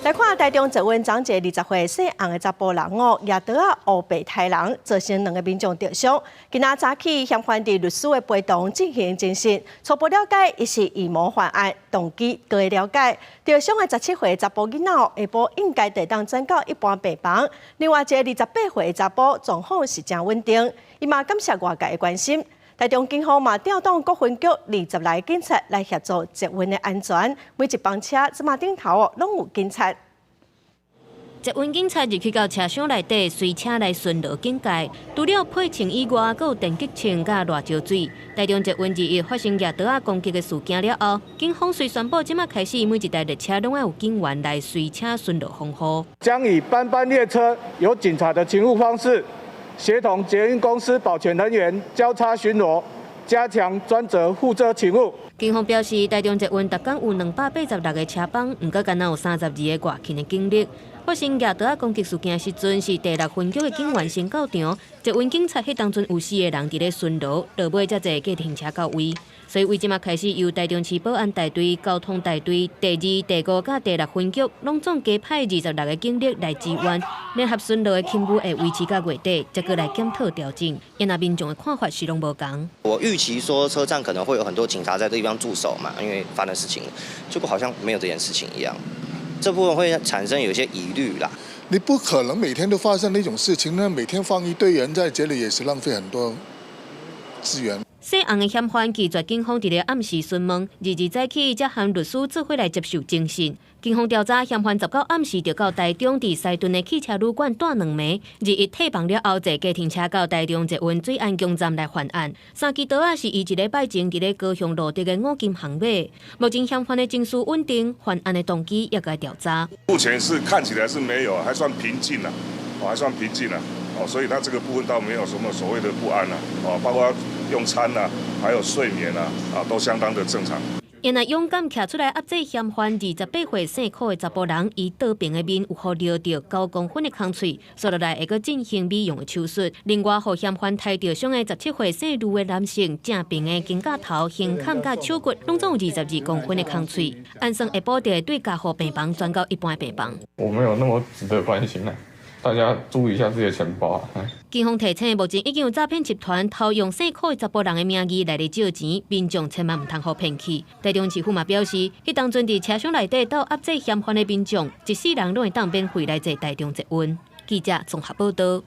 來看台中捷運昨一个20歲姓洪的查埔人哦，舉刀仔烏白刣人，造成兩个民眾著傷。今仔早起嫌犯佇律師的陪同進行偵訊，初步了解伊是預謀犯案，動機閣咧了解。著傷的17歲查埔囡仔下晡應該會當轉到一般病房。另外一个28歲查埔狀況是誠穩定，伊嘛感謝外界的關心。台中警方嘛調動各分局20來警察來協助捷運的安全，每一班車這馬頂頭哦，攏有警察。捷運警察入去到車廂內底，隨車來巡邏警戒。除了配槍以外，閣有電擊槍佮辣椒水。台中捷運21發生舉刀仔攻擊的事件了後，警方遂宣布，這馬開始每一台列車攏愛有警員來隨車巡邏防護。將以班班列車有警察的勤務方式，協同捷運公司保全人員交叉巡邏，加強專責負責勤務。警方表示，台中捷運逐工有286個車班，毋過干焦有32個外勤的警力。發生舉刀仔攻擊事件時陣，是第六分局的警員先到場，捷運警察彼當陣有四個人佇咧巡邏，落尾才坐計程車到位。所以為這馬開始，由台中市保安大隊、交通大隊、第二、第五佮第六分局，攏總加派26個警力來支援，聯合巡邏的勤務會維持到月底，才閣來檢討調整。因為民眾的看法是攏無仝。我預期說車站可能會有很多警察在這地方駐守嘛，因為發生事情，結果好像沒有這件事情一樣。這部分會產生有些疑慮啦。你不可能每天都發生那種事情，那每天放一堆人在這裡也是浪費很多資源。姓洪的嫌犯拒絕警方佇咧暗時詢問，22早起才和律師做伙來接受偵訊。警方調查，嫌犯19暗時就到台中佇西屯的汽車旅館蹛兩暝，21退房了後，坐計程車到台中捷運水岸宮站來犯案。三支刀仔是伊一禮拜前佇咧高雄路竹的五金行買。目前嫌犯的情緒穩定，犯案的動機也該調查。目前是看起來是沒有，還算平靜啦，哦，還算平靜啦，哦，所以他這個部分倒沒有什麼所謂的不安啦，哦，包括用餐啦，還有睡眠啊，啊，都相當的正常。因為勇敢徛出來壓制嫌犯28歲姓柯的查埔人，伊倒爿的面有予撩著9公分的空喙，煞落來會閣進行美容的手術。另外，予嫌犯刣著傷的17歲姓盧的男性，正爿的肩胛頭、胸坎佮手骨，攏總有22公分的空喙。按算下晡就會對加護病房轉到一般病房。我沒有那麼值得關心啦，大家注意一下自己的錢包。警方提醒，目前已經有詐騙集團偷用姓柯的查埔人的名義來咧借錢，民眾千萬毋通予騙去。台中市府嘛表示，彼當陣佇車廂內底鬥壓制嫌犯的民眾，一世人攏會當免費來坐台中捷運。記者綜合報道。